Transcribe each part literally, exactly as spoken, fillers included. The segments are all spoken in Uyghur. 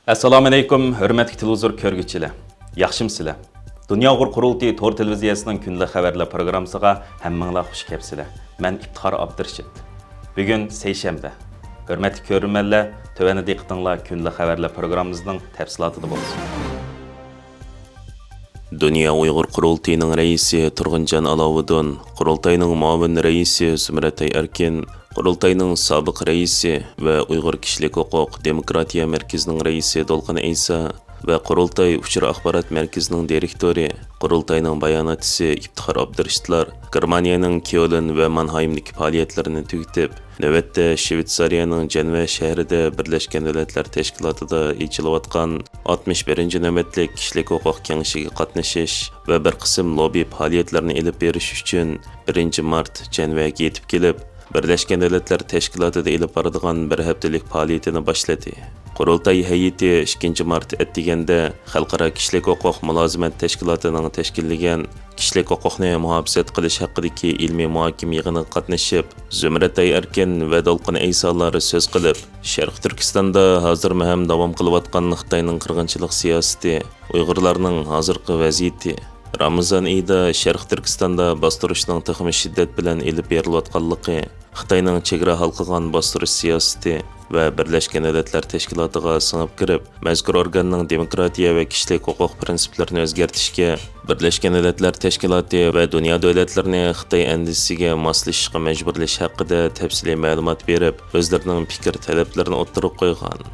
ئەسسالامۇئەلەيكۇم، ھۆرمەتلىك تېلېۋىزور كۆرگۈچىلەر. ياخشىمۇسىلەر؟ دۇنيا ئۇيغۇر قۇرۇلتىيى تور تېلېۋىزىيەسىنىڭ كۈندىلىك خەۋەرلەر پروگراممىسىغا ھەممىڭلار خۇش كەپسىلەر. مەن ئىپتىخار ئابدۇرېشىت. بۈگۈن سەيشەنبە. ھۆرمەتلىك كۆرۈرمەنلەر، تۆۋەندە دىققىتىڭلار كۈندىلىك خەۋەرلەر پروگراممىمىزنىڭ تەپسىلاتىدا بولسۇن. دۇنيا ئۇيغۇر قۇرۇلتىيىنىڭ رەئىسى تۇرغۇنجان ئالاۋۇدۇن، قۇرۇلتاينىڭ مۇئاۋىن رەئىسى زۇمرەتئاي ئەركىن، قۇرۇلتاينىڭ سابىق رەئىسى ۋە ئۇيغۇر كىشىلىك ھوقۇق دېموكراتىيە مەركىزىنىڭ رەئىسى دولقۇن ئەيسا ۋە قۇرۇلتاي ئۇچۇر ئاخبارات مەركىزىنىڭ دىرېكتورى، قۇرۇلتاينىڭ باياناتچىسى ئىپتىخار ئابدۇرېشىتلار گېرمانىيەنىڭ كيۆلن ۋە مانھايمدىكى پائالىيەتلىرىنى تۈگىتىپ، نۆۋەتتە شۋېتسارىيەنىڭ جەنۋە شەھىرىدە بىرلەشكەن دۆلەتلەر تەشكىلاتىدا ئېچىلىۋاتقان ئاتمىش بىرىنچى نۆۋەتلىك كىشىلىك ھوقۇق كېڭىشىگە قاتنىشىش ۋە بىر قىسىم لوببى پائالىيەتلىرىنى ئېلىپ بېرىش ئۈچۈن بىرىنچى مارت جەنۋەگە يېتىپ كېلىپ، بىرلەشكەن دۆلەتلەر تەشكىلاتىدا ئېلىپ بارىدىغان بىر ھەپتىلىك پائالىيىتىنى باشلىدى. قۇرۇلتاي ھەيئىتى ئىككىنچى مارت ئەتىگەندە خەلقئارا كىشىلىك ھوقۇق مۇلازىمەت تەشكىلاتىنىڭ تەشكىللىگەن كىشىلىك ھوقۇقنى مۇھاپىزەت قىلىش ھەققىدىكى ئىلمىي مۇھاكىمە يىغىنىغا قاتنىشىپ، زۇمرەتئاي ئەركىن ۋە دولقۇن ئەيسالار سۆز قىلىپ، شەرقىي تۈركىستاندا ھازىرمۇ ھەم داۋام قىلىۋاتقان خىتاينىڭ قىرغىنچىلىق سىياسىتى، ئۇيغۇرلارنىڭ ھازىرقى ۋەزىيىتى، رامىزان ئېيىدا شەرقىي تۈركىستاندا باستۇرۇشنىڭ تېخىمۇ شىددەت بىلەن ئېلىپ بېرىلىۋاتقانلىقى، خىتاينىڭ چېگرا ھالقىغان باستۇرۇش سىياسىتى ۋە بىرلەشكەن دۆلەتلەر تەشكىلاتىغا سىڭىپ كىرىپ، مەزكۇر ئورگاننىڭ دېموكراتىيە ۋە كىشىلىك ھوقۇق پىرىنسىپلىرىنى ئۆزگەرتىشكە، بىرلەشكەن دۆلەتلەر تەشكىلاتى ۋە دۇنيا دۆلەتلىرىنى خىتاي ئەندىزىسىگە ماسلىشىشقا مەجبۇرلىشى ھەققىدە تەپسىلىي مەلۇمات بېرىپ، ئۆزلىرىنىڭ پىكىر تەلەپلىرىنى ئوتتۇرىغا قويغان.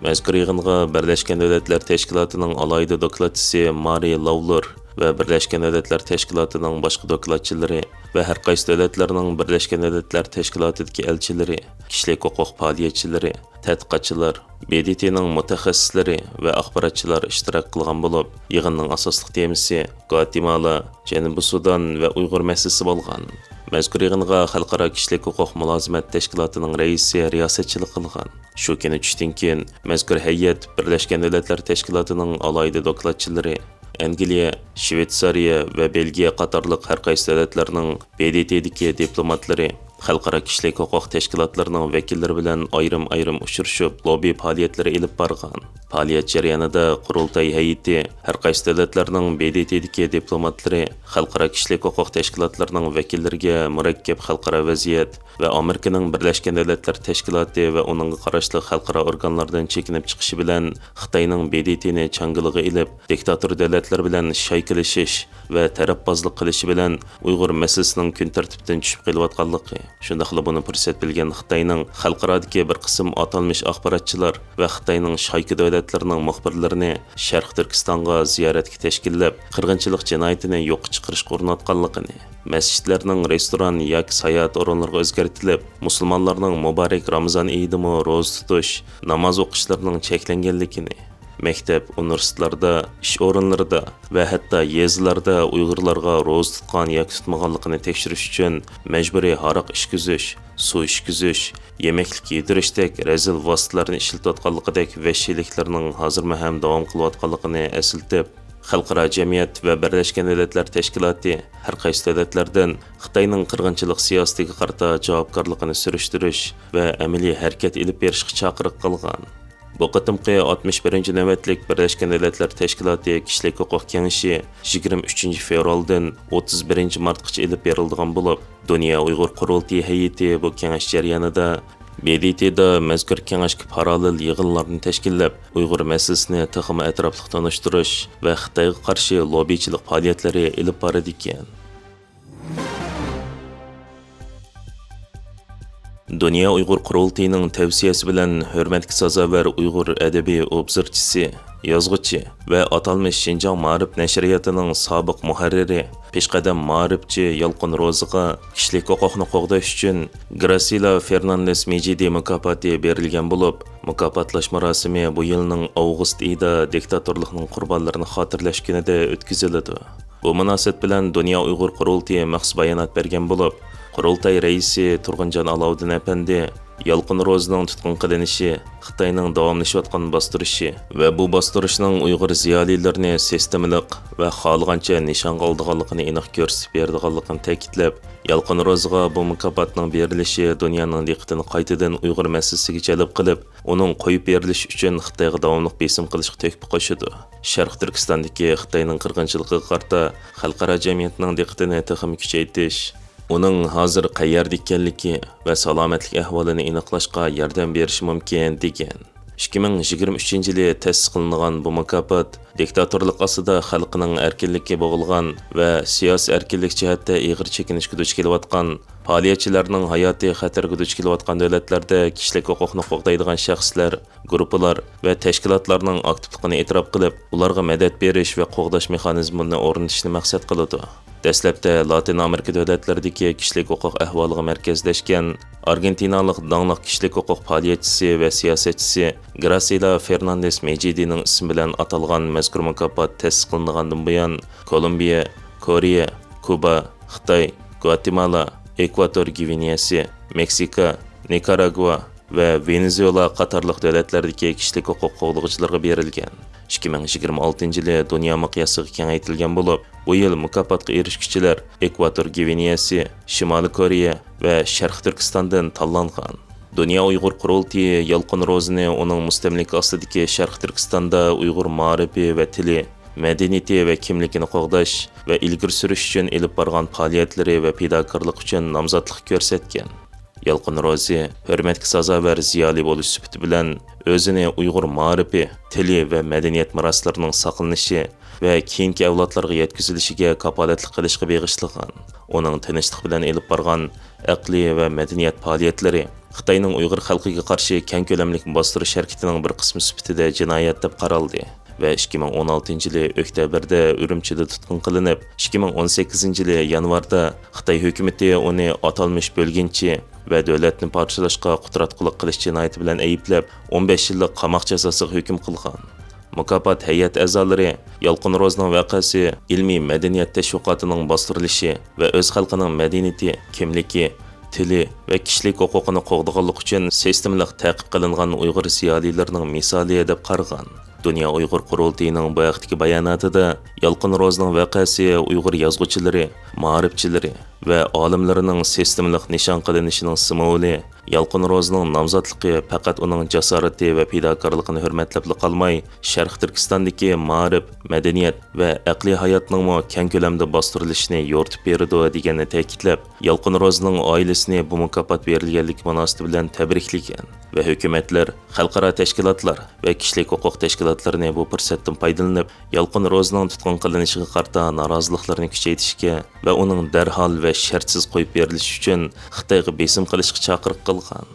مەزكۇر يىغىنغا بىرلەشكەن دۆلەتلەر تەشكىلاتىنىڭ ئالاھىدە دوكلاتچىسى مارى لاۋلور ۋە بىرلەشكەن دۆلەتلەر تەشكىلاتىنىڭ باشقا دوكلاتچىلىرى ۋە ھەر قايسى دۆلەتلەرنىڭ بىرلەشكەن دۆلەتلەر تەشكىلاتىدىكى ئەلچىلىرى، كىشىلىك ھوقۇق پائالىيەتچىلىرى، تەتقىقاتچىلار، ب د ت نىڭ مۇتەخەسسىسلىرى ۋە ئاخباراتچىلار ئىشتىراك قىلغان بولۇپ، يىغىننىڭ ئاساسلىق تېمىسى گۋاتېمالا، جەنۇبىي سۇدان ۋە ئۇيغۇر مەسىلىسى بولغان. مەزكۇر يىغىنغا خەلقئارا كىشىلىك ھوقۇق مۇلازىمەت تەشكىلاتىنىڭ رەئىسى رىياسەتچىلىك قىلغان. شۇ كۈنى چۈشتىن كېيىن مەزكۇر ھەيئەت بىرلەشكەن دۆلەتلەر تەشكىلاتىنىڭ ئالاھىدە دوكلاتچىلىرى، ئەنگلىيە، شۋېتسارىيە ۋە بېلگىيە قاتارلىق ھەر قايسى دۆلەتلەرنىڭ ب د ت دىكى دىپلوماتلىرى، خەلقئارا كىشىلىك ھوقۇق تەشكىلاتلىرىنىڭ ۋەكىللىرى بىلەن ئايرىم-ئايرىم ئۇچرىشىپ، لوببى پائالىيەتلىرى ئېلىپ بارغان. پائالىيەت جەريانىدا قۇرۇلتاي ھەيئىتى، ھەر قايسى دۆلەتلەرنىڭ ب د ت دىكى دىپلوماتلىرى، خەلقئارا كىشىلىك ھوقۇق تەشكىلاتلىرىنىڭ ۋەكىللىرىگە مۇرەككەپ خەلقئارا ۋەزىيەت ۋە ئامېرىكىنىڭ بىرلەشكەن دۆلەتلەر تەشكىلاتى ۋە ئۇنىڭغا قاراشلىق خەلقئارا ئورگانلاردىن چېكىنىپ چىقىشى بىلەن خىتاينىڭ ب د ت نى چاڭگىلىغا ئېلىپ، دىكتاتور دۆلەتلەر بىلەن شايكىلىشىش ۋە تەرەپبازلىق قىلىشى بىلەن ئۇيغۇر مەسىلىسىنىڭ كۈن تەرتىپىدىن چۈشۈپ قېلىۋاتقانلىقى، شۇنداقلا بۇنى پۇرسەت بىلگەن خىتاينىڭ خەلقئارادىكى بىر قىسىم ئاتالمىش ئاخباراتچىلار ۋە خىتاينىڭ شايكا دۆلەتلىرىنىڭ مۇخبىرلىرىنى شەرقىي تۈركىستانغا زىيارەتكە تەشكىللەپ، قىرغىنچىلىق جىنايىتىنى يوققا چىقىرىشقا ئۇرۇنۇۋاتقانلىقىنى، مەسچىتلەرنىڭ رېستوران ياكى ساياھەت ئورۇنلىرىغا ئۆزگەرتىلىپ، مۇسۇلمانلارنىڭ مۇبارەك رامىزان ئېيىدىمۇ روزا تۇتۇش، ناماز ئوقۇشلىرىنىڭ چەكلەنگەنلىكىنى، مەكتەپ، ئۇنىۋېرسىتېتلاردا، ئىش ئورۇنلىرىدا ۋە ھەتتا يېزىلاردا ئۇيغۇرلارغا روزا تۇتقان ياكى تۇتمىغانلىقىنى تەكشۈرۈش ئۈچۈن مەجبۇرىي ھاراق ئىچكۈزۈش، سۇ ئىچكۈزۈش، يېمەكلىك يېدۈرۈشتەك رەزىل ۋاسىتىلەرنى ئىشلىتىۋاتقانلىقىدەك ۋەھشىيلىكلەرنىڭ ھازىرمۇ ھەم داۋام قىلىۋاتقانلىقىنى ئەسلىتىپ، خەلقئارا جەمئىيەت ۋە بىرلەشكەن دۆلەتلەر تەشكىلاتى ھەر قايسى دۆلەتلەردىن خىتاينىڭ قىرغىنچىلىق سىياسىتىگە قارىتا جاۋابكارلىقىنى سۈرۈشتۈرۈش ۋە ئەمەلىي ھەرىكەت ئېلىپ بېرىشقا چاقىرىق قىلغان. بۇ قېتىمقى ئاتمىش بىرىنچى نۆۋەتلىك بىرلەشكەن دۆلەتلەر تەشكىلاتى كىشىلىك ھوقۇق كېڭىشى يىگىرمە ئۈچىنچى فېۋرالدىن ئوتتۇز بىرىنچى مارتقىچە ئېلىپ بېرىلىدىغان بولۇپ، دۇنيا ئۇيغۇر قۇرۇلتىيى ھەيئىتى بۇ كېڭەش جەريانىدا ب د ت دا مەزكۇر كېڭەشكە پاراللېل يىغىنلارنى تەشكىللەپ، ئۇيغۇر مەسىلىسىنى تېخىمۇ ئەتراپلىق تونۇشتۇرۇش ۋە خىتايغا قارشى لوببىچىلىق پائالىيەتلىرى ئېلىپ بارىدىكەن. دۇنيا ئۇيغۇر قۇرۇلتىيىنىڭ تەۋسىيەسى بىلەن ھۆرمەتكە سازاۋەر ئۇيغۇر ئەدەبىي ئوبزورچىسى، يازغۇچى ۋە ئاتالمىش شىنجاڭ مائارىپ نەشرىياتىنىڭ سابىق مۇھەررىرى، پېشقەدەم مائارىپچى يالقۇن روزىغا كىشىلىك ھوقۇقنى قوغداش ئۈچۈن گراسىلا فېرناندېس مېجىدى مۇكاپاتى بېرىلگەن بولۇپ، مۇكاپاتلاش مۇراسىمى بۇ يىلنىڭ ئاۋغۇست ئېيىدا دىكتاتورلۇقنىڭ قۇربانلىرىنى خاتىرىلەش كۈنىدە ئۆتكۈزۈلىدۇ. بۇ مۇناسىۋەت بىلەن دۇنيا ئۇيغۇر قۇرۇلتىيى مەخسۇس بايانات بەرگەن بولۇپ، قۇرۇلتاي رەئىسى تۇرغۇنجان ئالاۋۇدىن ئەپەندى يالقۇن روزىنىڭ تۇتقۇن قىلىنىشى خىتاينىڭ داۋاملىشىۋاتقان باستۇرۇشى ۋە بۇ باستۇرۇشنىڭ ئۇيغۇر زىيالىيلىرىنى سىستېمىلىق ۋە خالىغانچە نىشانغا ئالىدىغانلىقىنى ئېنىق كۆرسىتىپ بېرىدىغانلىقىنى تەكىتلەپ، يالقۇن روزىغا بۇ مۇكاپاتنىڭ بېرىلىشى دۇنيانىڭ دىققىتىنى قايتىدىن ئۇيغۇر مەسىلىسىگە جەلپ قىلىپ، ئۇنىڭ قويۇپ بېرىلىشى ئۈچۈن خىتايغا داۋاملىق بېسىم قىلىشقا تۆھپە قوشىدۇ. شەرقىي تۈركىستاندىكى خىتاينىڭ قىرغىنچىلىقىغا قارىتا خەلقئارا جەمئىيەتنىڭ دىققىتىنى تېخىمۇ كۈچەيتىش، ئۇنىڭ ھازىر قەيەردە ئىكەنلىكى ۋە سالامەتلىك ئەھۋالىنى ئېنىقلاشقا ياردەم بېرىشى مۇمكىن، دېگەن. ئىككى مىڭ يىگىرمە ئۈچىنچى يىلى تەسىس قىلىنغان بۇ مۇكاپات دىكتاتورلۇق ئاستىدا خەلقنىڭ ئەركىنلىكى بوغۇلغان ۋە سىياسىي ئەركىنلىك جەھەتتە ئېغىر چېكىنىشكە دۇچ كېلىۋاتقان، پائالىيەتچىلەرنىڭ ھاياتى خەتەرگە دۇچ كېلىۋاتقان دۆلەتلەردە كىشىلىك ھوقۇقنى قوغدايدىغان شەخسلەر، گۇرۇپپىلار ۋە تەشكىلاتلارنىڭ ئاكتىپلىقىنى ئېتىراپ قىلىپ، ئۇلارغا مەدەت بېرىش ۋە قوغداش مېخانىزمىنى ئورنىتىشنى مەقسەت قىلىدۇ. دەسلەپتە لاتىن ئامېرىكا دۆلەتلىرىدىكى كىشىلىك ھوقۇق ئەھۋالىغا مەركەزلەشكەن ئارگېنتىنالىق داڭلىق كىشىلىك ھوقۇق پائالىيەتچىسى ۋە سىياسەتچىسى گراسىلا فېرناندېس مېجىدىنىڭ ئىسمى بىلەن ئاتالغان مەزكۇر مۇكاپات تەسىس قىلىنغاندىن بۇيان، كولومبىيە، كورېيە، كۇبا، خىتاي، گۋاتېمالا، ئېكۋاتور گۋىنېيەسى، مېكسىكا، نىكاراگۇا، ۋە ۋېنېزۇېلا قاتارلىق دۆلەتلەردىكى كىشىلىك ھوقۇق قوغدىغۇچىلىرىغا بېرىلگەن. ئىككى مىڭ يىگىرمە ئالتىنچى يىلى دۇنيا مىقياسىغا كېڭەيتىلگەن بولۇپ، بۇ يىل مۇكاپاتقا ئېرىشكۈچىلەر ئېكۋاتور گۋىنېيەسى، شىمالىي كورېيە ۋە شەرقىي تۈركىستاندىن تاللانغان. دۇنيا ئۇيغۇر قۇرۇلتىيى يالقۇن روزىنى ئۇنىڭ مۇستەملىكە ئاستىدىكى شەرقىي تۈركىستاندا ئۇيغۇر مائارىپى ۋە تىلى، مەدەنىيىتى ۋە كىملىكىنى قوغداش ۋە ئىلگىرى سۈرۈش ئۈچۈن ئېلىپ بارغان پائالىيەتلىرى ۋە پىداكارلىقى ئۈچۈن نامزاتلىق كۆرسەتكەن. يالقۇن روزى ھۆرمەتكە سازاۋەر زىيالىي بولۇش سۈپىتى بىلەن ئۆزىنى ئۇيغۇر مائارىپى، تىلى ۋە مەدەنىيەت مىراسلىرىنىڭ ساقلىنىشى ۋە كېيىنكى ئەۋلادلارغا يەتكۈزۈلۈشىگە كاپالەتلىك قىلىشقا بېغىشلىغان. ئۇنىڭ تىنچلىق بىلەن ئېلىپ بارغان ئەقلىي ۋە مەدەنىيەت پائالىيەتلىرى خىتاينىڭ ئۇيغۇر خەلقىگە قارشى كەڭ كۆلەملىك باستۇرۇش ھەرىكىتىنىڭ بىر قىسمى سۈپىتىدە جىنايەت دەپ قارالدى. ۋە ئىككى مىڭ ئون ئالتىنچى يىلى ئۆكتەبىردە ئۈرۈمچىدە تۇتقۇن قىلىنىپ، ئىككى مىڭ ئون سەككىزىنچى يىلى يانۋاردا خىتاي ھۆكۈمىتى ئۇنى ئاتالمىش بۆلگۈنچى ۋە دۆلەتنى پارچىلاشقا قۇتراتقۇلۇق قىلىش جىنايىتى بىلەن ئەيىبلەپ، ئون بەش يىللىق قاماق جازاسىغا ھۆكۈم قىلغان. مۇكاپات ھەيئەت ئەزالىرى يالقۇن روزىنىڭ ۋەقەسى ئىلمىي مەدەنىيەت تەشۋىقاتىنىڭ باستۇرۇلۇشى ۋە ئۆز خەلقىنىڭ مەدەنىيىتى، كىملىكى، تىلى ۋە كىشىلىك ھوقۇقىنى قوغدىغانلىقى ئۈچۈن سىستېمىلىق تەقىب قىلىنغان ئۇيغۇر زىيالىيلىرىنىڭ مىسالى دەپ قارىغان. دۇنيا ئۇيغۇر قۇرۇلتىيىنىڭ بۇ ھەقتىكى باياناتىدا يالقۇن روزىنىڭ ۋەقەسى ئۇيغۇر يازغۇچىلىرى، مائارىپچىلىرى ۋە ئالىملىرىنىڭ سىستېمىلىق نىشان قىلىنىشىنىڭ سىمۋولى، يالقۇن روزىنىڭ نامزاتلىقى پەقەت ئۇنىڭ جاسارىتى ۋە پىداكارلىقىنى ھۆرمەتلەپلا قالماي، شەرقىي تۈركىستاندىكى مائارىپ، مەدەنىيەت ۋە ئەقلىي ھاياتنىڭمۇ كەڭ كۆلەمدە باستۇرۇلۇشىنى يورۇتۇپ بېرىدۇ، دېگەننى تەكىتلەپ، يالقۇن روزىنىڭ ئائىلىسىنى بۇ مۇكاپات بېرىلگەنلىكى مۇناسىۋىتى بىلەن تەبرىكلىگەن ۋە ھۆكۈمەتلەر، خەلقئارا تەشكىلاتلار ۋە كىشىلىك ھوقۇق تەشكىلاتلىرىنى بۇ پۇرسەتتىن پايدىلىنىپ، يالقۇن روزىنىڭ تۇتقۇن قىلىنىشىغا قارىتا نارازىلىقلىرىنى كۈچەيتىشكە ۋە ئۇنىڭ دەرھال ۋە شەرتسىز قويۇپ بېرىلىشى ئۈچۈن خىتايغا بېسىم قىلىشقا چاقىرىق قىلغان.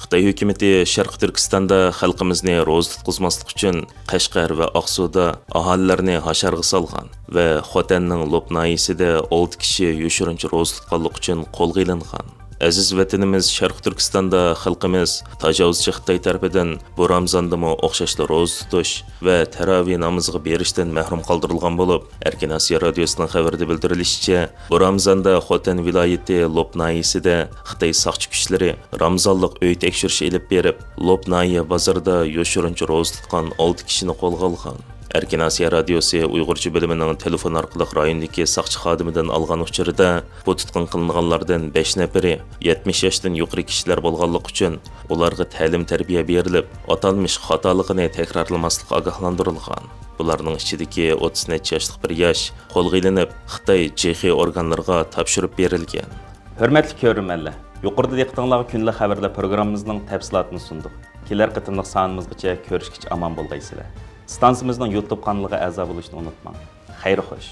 خىتاي ھۆكۈمىتى شەرقىي تۈركىستاندا خەلقىمىزنى روزا تۇتقۇزماسلىق ئۈچۈن قەشقەر ۋە ئاقسۇدا ئاھالىلەرنى ھاشارغا سالغان ۋە خوتەننىڭ لوپ ناھىيەسىدە ئالتە كىشى يوشۇرۇنچە روزا تۇتقانلىقى ئۈچۈن قولغا ئېلىنغان. ئەزىز ۋەتىنىمىز شەرقىي تۈركىستاندا خەلقىمىز تاجاۋۇزچى خىتاي تەرىپىدىن بۇ رامزاندىمۇ ئوخشاشلا روزا تۇتۇش ۋە تەراۋى نامىزىغا بېرىشتىن مەھرۇم قالدۇرۇلغان بولۇپ، ئەركىن ئاسىيا رادىيوسىنىڭ خەۋىرىدە بىلدۈرۈلۈشىچە، بۇ رامزاندا خوتەن ۋىلايىتى لوپ ناھىيەسىدە خىتاي ساقچى كۈچلىرى رامزانلىق ئۆي تەكشۈرۈشى ئېلىپ بېرىپ، لوپ ناھىيە بازىرىدا يوشۇرۇنچە روزا تۇتقان ئالتە كىشىنى قولغا ئالغان. ئەركىن ئاسىيا رادىيوسى ئۇيغۇرچە بۆلۈمىنىڭ تېلېفون ئارقىلىق رايوندىكى ساقچى خادىمىدىن ئالغان ئۇچۇرىدا، بۇ تۇتقۇن قىلىنغانلاردىن بەش نەپىرى يەتمىش ياشتىن يۇقىرى كىشىلەر بولغانلىقى ئۈچۈن، ئۇلارغا تەلىم-تەربىيە بېرىلىپ، ئاتالمىش خاتالىقىنى تەكرارلىماسلىققا ئاگاھلاندۇرۇلغان. بۇلارنىڭ ئىچىدىكى ئوتتۇز نەچچە ياشلىق بىر ياش قولغا ئېلىنىپ، خىتاي جېخې ئورگانلىرىغا تاپشۇرۇپ بېرىلگەن. ھۆرمەتلىك كۆرۈرمەنلەر، يۇقىرىدا دىققىتىڭلارغا كۈندىلىك خەۋەرلەر پروگراممىمىزنىڭ تەپسىلاتىنى سۇندۇق. كېلەر قېتىملىق سانىمىزغىچە كۆرۈشكىچە ئامان بولغايسىلەر. ئىستانسىمىزنىڭ يۇتۇب قانىلىغا ئەزا بولۇشنى ئۇنتۇماڭ. خەير خوش.